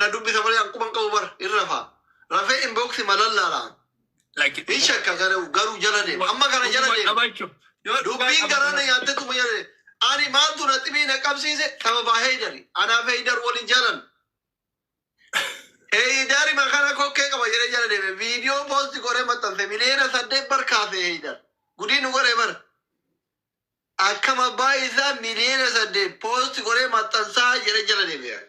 na dubbisa malee an quban qabu bara hin rafaa. Rafee inbox malallaala. Lakki Hin shakka garuu garuu jala deema. Amma kana jala dhuguma deema. qabachuu yoo dhugaa Dubbiin garaa na qabatan nyaattetuma jala deema. Ani maaltu na ximii na qabsiise sababa Heydari. Anaaf Heydar waliin jalan. Heydari makana kokkee qaba jedhee jala deeme. Viidiyoo poosti godhee maxxanse 8 miliyoona bar kaase Heydar. Gudii nu godhe bara. Akkam abbaa isaa 8 miliyoona poosti godhee maxxansaa jedhee jala deeme.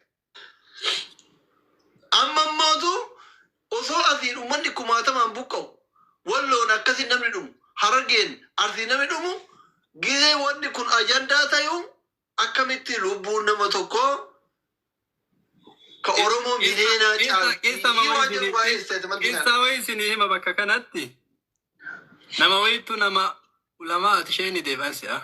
Amma immootu osoo asiin uummanni kumaatamaan buqqa'u, Walloon akkasii namni dhumu, Harargeen, Arsii namni dhumu, gizee wanni kun ajandaa ta'u akkamitti lubbuun nama tokkoo ka Oromoo miliyoonaa caalti waan jedhu waa'ee statementii kana. Qissa wayii isinii hima bakka kanatti. Nama wayiitu nama ulamaa ati isheen deebi'an si'a.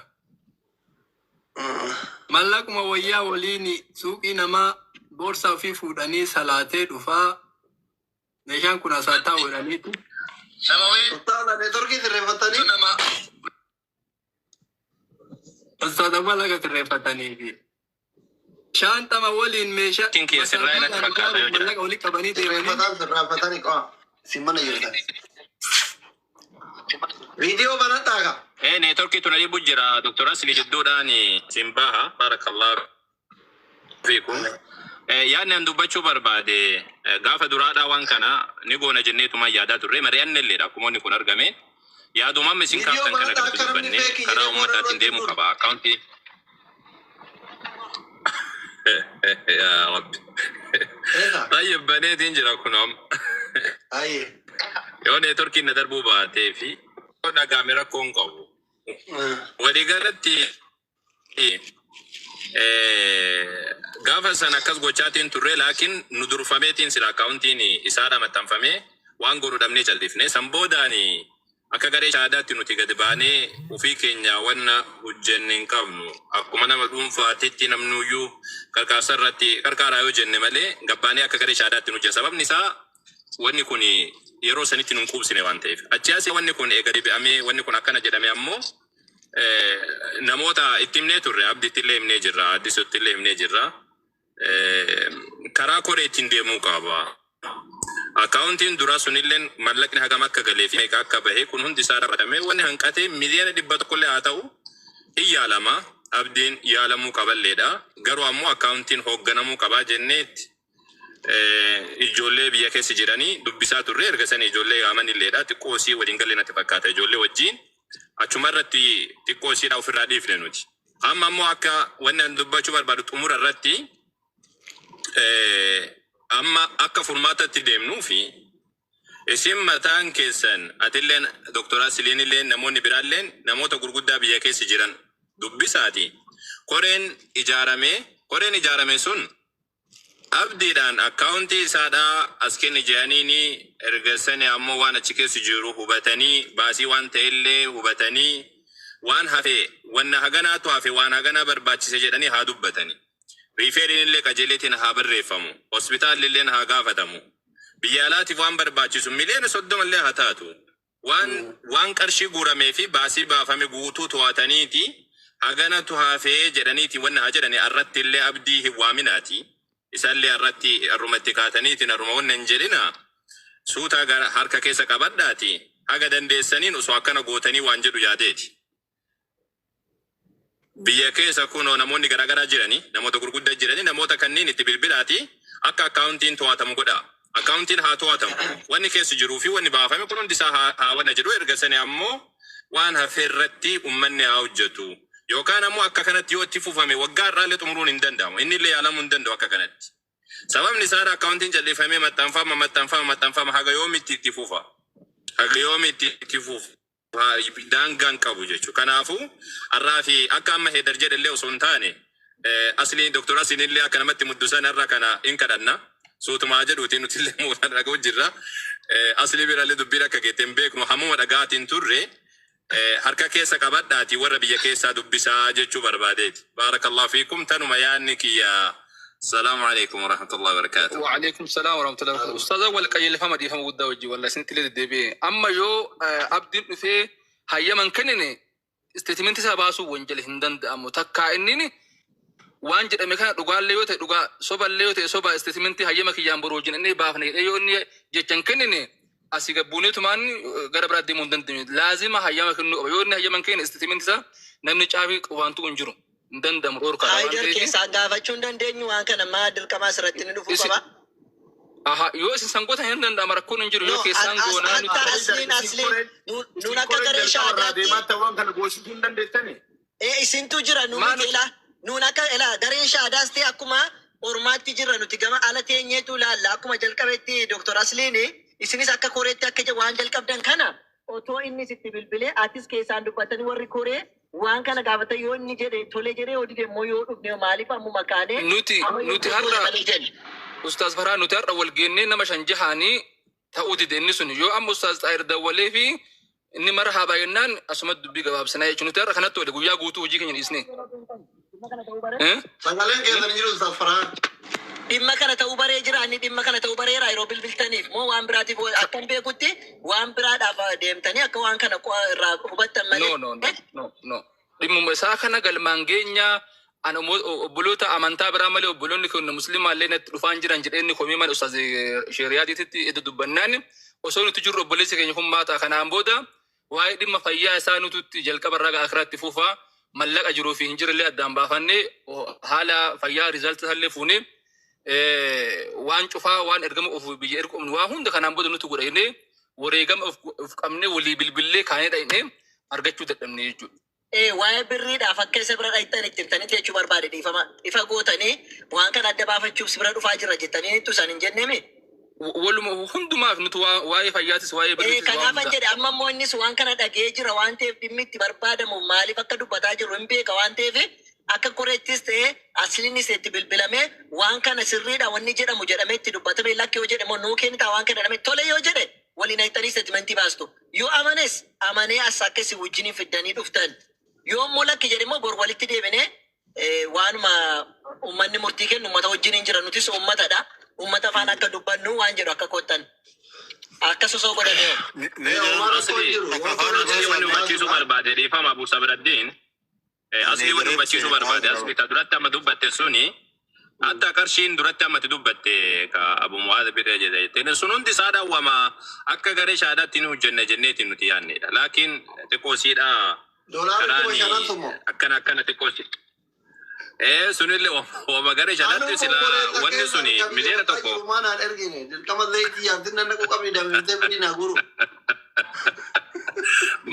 Mallaquma wayyaa waliin suuqii namaa boorsaa ofii fuudhanii salaatee dhufaa meeshaan kun asaa taa'u jedhaniitu. Nama wayiitu Ustaaza networkii sirreeffattanii nama ustaaza mallaqa sirreeffatanii fi shaantama waliin meeshaa Tin kiyya sirraa natti masaajiidhaan fakkaata yoo ijaaruuf jira. mallaqa walii qabanii deemanii sirreeffataan sirraaffatanii qo'a isin mana jirtan. Viidiyoo banadhaa ka. Neetworkii tun adibu jira. Dr. Asli jidduudhaan isin baha. Barakallahu fiikum. Yaadni an dubbachuu barbaade gaafa duraadhaa waan kana ni goona jenneetuma yaadaa turre mari'anne illeedha akkuma inni kun argame. Yaaduma amma isin Viidiyoo kaaftan kana banadhaa kan akka namni dubbanne feekii karaa jedhee booda uummataatiin duratti deemuu hin qaba. Akkaawuntii. Yaa Rabbi. Eessa? Tayyib baneetiin jira kun amma. Ayyee. Yoo neetworkiin na darbuu baatee fi yoo dhagaame rakkoo hin qabu. Waliigalatti gaafa san akkas gochaatiin turre, laakiin nu durfameetiin sila akkaawuntiin isaadha maxxanfamee waan godhu dhabnee callifne. San boodaan akka garee shahaadaatti nuti gad baanee ofii keenya wanna hojjenne hin qabnu. Akkuma nama dhuunfaatitti namnuyyuu qarqaarsa irratti qarqaaraa yoo jenne malee gabbaanee akka garee shahaadaatti nu hojjenna. Sababni isaa wanni kun yeroo sanitti nun quubsine waan ta'eef. Achi asii wanni kun eega deebi'amee wanni kun akkana jedhame ammoo namoota itti himnee turre, Abditti illee himnee jirra, Addisutti illee himnee jirra. Karaa koreetiin deemuu qaba. Akkaawuntiin duraa sunilleen mallaqni hagam akka galee fi meeqa akka bahe kun hundi isaa ramadamee wanni hanqatee 100 miliyoona illee haa ta'u hin yaalama. Abdiin yaalamuu qaballeedha. Garuu ammoo akkaawuntiin hoogganamuu qabaa jenneetti ijoollee biyya keessa jiranii dubbisaa turre. Erga sana ijoollee yaaman illeedha. Xiqqoo isii waliin galle natti fakkaata ijoollee wajjin. Achuma irratti xiqqoo isiidha ofirraa dhiifne nuti. Amma ammoo akka wanni ani dubbachuu barbaadu xumura irratti amma akka furmaatatti deemnuu fi isin mataan keessan, atilleen, Dr. Asiliin illeen, namoonni biraalleen namoota gurguddaa biyya keessa jiran dubbisaati. Koreen ijaarame sun Abdiidhaan akkaawuntii isaadhaa as kenni jedhaniini, erga sani ammoo waan achi keessa jiru hubatanii, baasii waan ta'ellee hubatanii, waan hafe, wanna haganaatu hafe, waan haganaa barbaachise jedhanii haa dubbatani. Referral illee qajeeleetiin haa barreeffamu. Hospitaalli illeen haa gaafatamu. Biyya alaatiif waan barbaachisu 30 miliyoona illee haa taatu. Waan qarshii guuramee fi baasii baafame guutuu to'ataniiti haganatu hafee jedhaniiti wanna haa jedhani. Arratti illee Abdii hin waaminaati. Isallee arratti arruma itti kaataniitiin arruma wanna hin jedhina. Suutaa gara harka keessa qabadhaati. Haga dandeessaniin osoo akkana gootanii waan jedhu yaadeeti. Biyya keessa kunoo namoonni garaagaraa jiranii, namoota gurguddaa jiranii, namoota kanneen itti bilbilaati akka akkaawuntiin to'atamu godha. Akkaawuntiin haa to'atamu. Wanni keessa jiruu fi wanni baafame kun hundi isaa haa wanna jedhu. Erga sani ammoo waan hafe irratti uummanni haa hojjetu. Yookaan ammoo akka kanatti yoo itti fufame waggaa irraallee xumuruun hin danda'amu. Inni illee yaalamuu hin danda'u akka kanatti. Sababni isaa akkaawuntiin calleeffamee maxxanfama, maxxanfama, maxxanfama, haga yoomitti itti fufa? Haga yoomitti itti fufa? Daangaan qabu jechuudha. Kanaafuu har'aa fi akka amma Heedar jedhellee osoo hin taane, asliin Dr. Asliin illee akka namatti muddusan har'a kana hin kadhanna. Suutumaa jedhuutiin nuti illee muudaan dhaga'u jirra. Aslii birallee dubbiin akka geette hin beeknu, hammuma dhaga'aatiin turre harka keessa qabadhaati warra biyya keessaa dubbisaa jechuu barbaadeeti. Baarakallahu fiikum, tanuma yaadni kiyya. Salaamu alaikum warahmatullahi wabarakatuh. وعليكم السلام ورحمة الله وبركاته. أستاذ أول qajeelfama dhiifama guddaa wajjin walla isinitti illee deddeebi'e. Amma yoo Abdiin dhufee hayyaman kennine statementii isaa baasuu wanjala hin danda'amu. Takkaa inni Waan jedhame kana dhugaallee yoo ta'e dhugaa, soballee yoo ta'e soba, statementii hayyama kiyyaan boroo wajjin inni baafne jedhee yoo inni jecha hin kennine, asii gabbuuneetumaan gara biraa deemuu hin dandeenyu. Laazima hayyama kennuu qaba. Yoo inni hayyama hin kenne, statementii isaa namni caafii waantu hin jiru. Hin danda'amu, dhorkaadha waan Haayidar ta'eef. keessaan gaafachuu hin dandeenyu, waan kana maa dirqama asirratti ni dhufuu Isin qaba. Aha, yoo isin sangoota hin danda'ama, rakkoon hin jiru yoo No, keessaan as goonaa akka nuti. asliin Isin nuun akka koree garee jalqaba irraa shaadaatti deemaatti waan kana goosisuu hin dandeessani. Isintu jira nu Maa miti. nuti Ila nuun akka ila gareen shaadaas ta'e akkuma ormaatti jirra, nuti gama ala teenyeetu ilaalla. Akkuma jalqabetti Dr. Asliin isinis akka koreetti akka waan jalqabdan kana otoo inni sitti bilbilee atis keessaan dubbatanii warri koree waan kana gaafatan, yoo inni jedhe tole jedhee, yoo dide immoo yoo dhufne, maaliif ammuma kaanee Nuti amma yoo nuti goone har'a malee jenne. Ustaaz Farhaa, nuti har'a wal geennee nama shan jahaanii ta'uu dide. Inni sun yoo amma Ustaaz Xaayir dawwalee fi inni mara haa baay'inaan asumatti dubbii gabaabsinaa jechuudha. Nuti har'a kanatti oole, guyyaa guutuu hojii keenya dhiisne. Dhimma kana ta'uu bare. Eh? Sagaleen keessan hin jiru, Ustaaz Farhaan. Dhimma kana ta'uu baree jira, inni dhimma kana ta'uu bareera yeroo bilbiltaniif moo waan biraatiif akkan beekutti waan biraadhaaf deemtanii akka waan kana irraa hubattan malee. No, no, no, no, no. Dhimmuma isaa kana galmaan geenya an obboloota amantaa biraa malee obboloonni keenya musliimaallee natti dhufaan jiran jedhee inni komii mana Ustaaz Sheeriyaatiitti edda dubbannaan, osoo nuti jirru obboleessi keenya kun maata, kanaan booda waa'ee dhimma fayyaa isaa nututti jalqaba irraa gara akiraatti fufaa, mallaqa jiruu fi hin jirrellee addaan baafannee, haala fayyaa resultii isaallee fuunee, waan cufaa waan ergama of biyya ergu waa hunda kanaan booda nuti godha jennee wareegama of qabnee walii bilbillee kaanee dhaqnee argachuu dadhabne jechuudha. Waa'ee birriidhaaf akka isa bira dhaqxan itti himtanitti jechuu barbaade. Dhiifama ifa gootanii waan kana adda baafachuuf si bira dhufaa jira jettanii ittu isaan hin jenneemi. Waluma hundumaaf nuti waa'ee fayyaatis waa'ee birriitis waa Kanaafan hunda. jedhe, amma immoo innis waan kana dhagee jira waan ta'eef, dhimmi itti barbaadamu maaliif akka dubbataa jiru hin beeka waan ta'eef, akka koreettis ta'e asliinis itti bilbilamee waan kana sirriidha wanni jedhamu jedhamee itti dubbatame, lakki yoo jedhe immoo nuu kennitaa waan kana jedhame, tole yoo jedhe waliin dhaqxanii statementii baastu. Yoo amanes amanee as akka isin wajjiniin fiddanii dhuftan, yoo immoo lakki jedhe immoo bor walitti deebinee waanuma uummanni murtii kennu uummata wajjiniin jira, nutis uummatadha. Uummata afaan akka dubbannu waan jedhu akka kottan. Akka sosoo godhame. Mee Omar jedhan rakkoo hin jiru. takka Waan afaan kana Asli wanni hubachiisuu barbaade, dhiifama Abu Sabraddiin. Asli wanni hubachiisuu barbaade, asli ka duratti amma dubbatte suni, hatta qarshiin duratti ammatti dubbatte ka Abu Mu'aaz bira jedhe jetteen sun hundi isaa dhawwama akka garee shaadaatti nu hojjenne jenneetiin nuti yaannedha. Laakiin xiqqoo siidha Doolaarri 5,000 karaani summo. Akkana akkana xiqqoo si. Sunillee wama garee shaadaatti Anu sila obboleessa wanni keessa suni kan miliyoona biyya 1. jiru maanaan ergine dirqama zayitii yaabtin nan dhaquu qabni dambiftee bidii naa guru.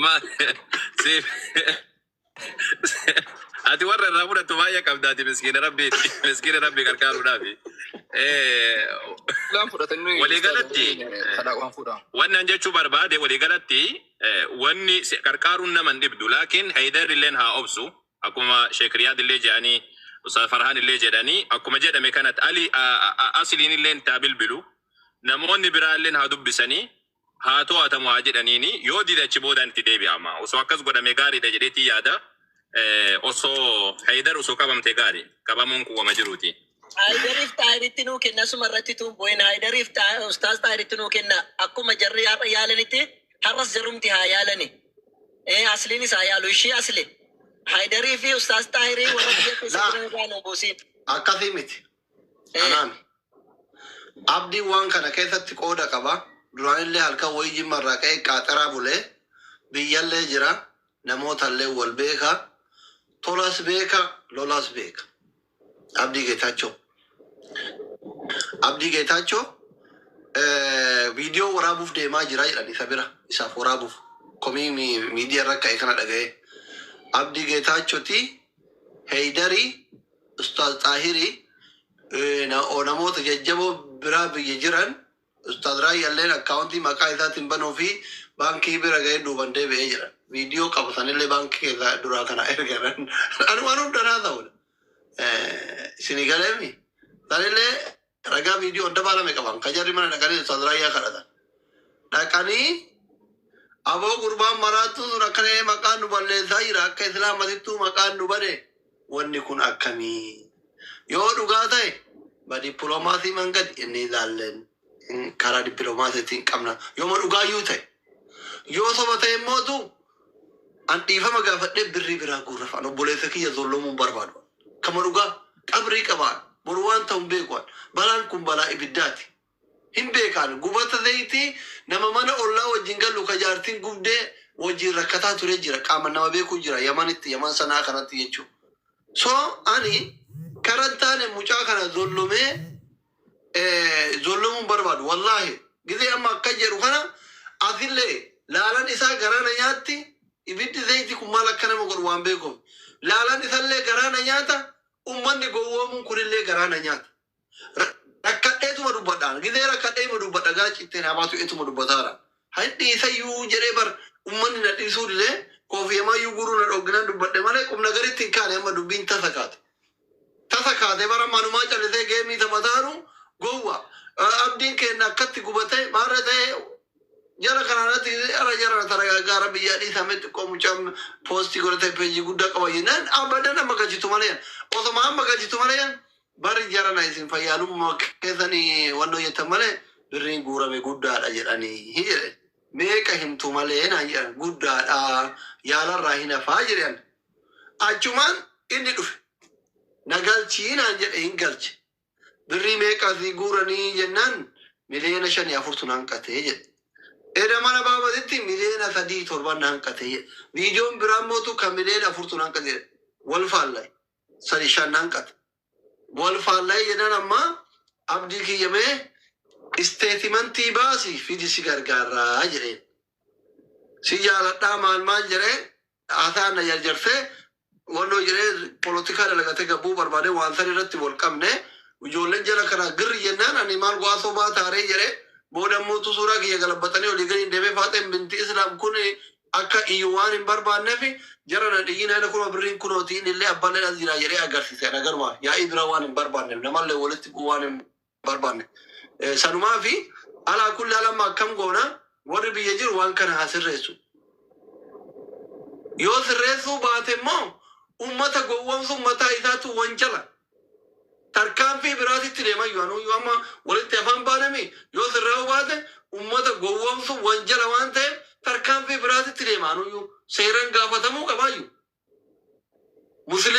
Ma si ati warra irraa fudhattu baay'ee qabdaati, miskiina rabbiiti, miskiina rabbii gargaaruudhaafi. Laan fudhatanii Waliigalatti kadhaa waan fuudhaa. Wanni an jechuu barbaade, waliigalatti wanni qarqaaruun nama hin dhibdu, laakiin Haydar illeen haa obsu. Akkuma Sheek Riyaad illee jedhanii, Ustaaz Farhaan illee jedhanii, akkuma jedhame kanatti Ali asliin illeen taa bilbilu, namoonni biraa illeen haa dubbisanii, haa to'atamu haa jedhaniini, yoo dide achi boodaan itti deebi'ama. Osoo akkas godhame gaariidha jedheetii yaada. Osoo Haydar osoo qabamte gaarii, qabamuun kun wama jiruuti. Haayidariif Xaayiritti nuu kenna, suma irratti tuun bu'in. Haayidariif Ustaaz Xaayiritti nuu kenna. Akkuma jarri har'a yaalanitti har'as jarumti haa yaalani. Asliinis haa yaalu, ishii asli. Haayidarii fi Ustaaz Xaayirii warra biyya keessa Laa jiran irraa nuu buusin. Akkasii miti. Anaami. Abdiin waan kana keessatti qooda qaba. Duraanillee halkan wayii jimma irraa ka'ee qaaxaraa bulee biyyallee jira. Namootallee wal beeka. Tolas beeka, lolas beeka. Abdii Geetaachoo. Abdii Geetaachoo viidiyoo waraabuuf deemaa jira jedhan isa bira isaaf waraabuuf. Komii miidiyaa irra ka'e kana dhaga'ee. Abdii Geetaachooti, Heeydarii, Ustaaz Xaahirii, namoota jajjaboo biraa biyya jiran, Ustaaz Raayyaalleen akkaawuntii maqaa isaatiin banuu fi baankii bira ga'ee duuban deebi'ee jira. Viidiyoo qabu sanillee baankii keessaa duraa kana ergan. Ani waan hundanaa ta'udha. Isinii galeemi. Sanillee ragaa viidiyoo adda baalame qaban. Kan jarri mana dhaqanii Ustaaz Raayyaa kadhatan. Dhaqanii, aboo gurbaan maraattuu sun akkana maqaan nu balleessaa jira, akka islaamatittuu maqaan nu bade, wanni kun akkamii, yoo dhugaa ta'e ba dippiloomaasii mangad inni ilaalleen karaa dippiloomaasiitiin qabna yooma dhugaayyuu ta'e, yoo soba ta'e immootu an dhiifama gaafadhee birrii biraa guurrafa. An obboleessa kiyya zollomuu hin barbaadu. Kama dhugaa Qabrii qabaan boru waan ta'u hin beeku. Balaan kun balaa ibiddaati. Hin beekaan gubata zayitii nama mana ollaa wajjin galu ka jaartiin gubdee wajjin rakkataa ture jira, qaama nama beeku jira Yamanitti, Yaman sanaa kanatti jechuudha. So ani karan taane mucaa kana zollomee zollomuun barbaadu, wallaahi gizee amma akka jedhu kana asillee laalan isaa garaana nyaatti. Ibiddi zayitii kun maal akka nama godhu waan beekuuf laalan isallee garaana nyaata, ummanni gowwoomuun kunillee garaana nyaata. Rakkadheetuma dubbadhaan, gizee rakkadheetuma dubbadha, gara citteen habaatu etuma dubbataara. Hadhi isayyuu jedhee bar ummanni na dhiisuu didee koofiyamaayyuu guruu na dhogginaan dubbadhe malee qubna garitti hin kaane. Amma dubbiin tasa kaate. Tasa kaate bara manumaa callisee geemii taphataaru gowwa. Abdiin keenya akkatti gubatee maarra ta'ee jara kanarratti ara jara taragaaggaara biyyaa dhiisame xiqqoo mucaan poostii godhatee peejii guddaa qaba jennaan abadan amma galchitu malee, osoma amma galchitu malee bari jara na isin fayyaalummaa keessanii wannoo jettan malee birriin guurame guddaadha jedhanii jedhe. Meeqa himtu malee naan jedhan, guddaadha, yaalarraa hin hafaa jedhan. Achumaan inni dhufe na galchii naan jedhe, hin galche. Birrii meeqa asii guuranii jennaan 5.4 miliyoona naan qatee jedhe. Eda mana baabatitti 3.7 miliyoona naan qatee jedhe. Viidiyoon biraa mootu kan 4 miliyoona naan qatee jedhe. Wal faallay 3 5 naan qate. Wal faallay jennaan amma abdii kiyyamee statementii baasii fidi si gargaaraa jedheen. Si jaaladhaa maal maal jedhee haasaan na jarjarsee wannoo jedhee polotikaa dalagatee gabbuu barbaade waan san irratti wal qabne. Ijoolleen jala kana girri jennaan ani maal waasoo baataaree jedhee booda mootu suuraa kiyya galabbatanii olii gadi deemee Faaxeen binti Islaam kun akka iyyuu waan hin barbaanneef jara na dhiyyiin ana kuma birriin kunootiin illee abbaan as jira jedhee agarsiise. Ana garuma yaa'ii bira waan hin barbaanneef namallee walitti bu'uu waan hin barbaanne. Sanumaa fi alaa kulli alamma akkam goona? Warri biyya jiru waan kana haa sirreessu. Yoo sirreessuu baate immoo ummata gowwoomsuun mataa isaatu wanjala. Tarkaanfii biraatitti deeman yoo amma walitti afaan baanami yoo sirreessuu baate ummata gowwoomsuun wanjala waan ta'eef tarkaanfii biraatitti deema, anuyyuu seeraan gaafatamuu qabaayyuu. Muslim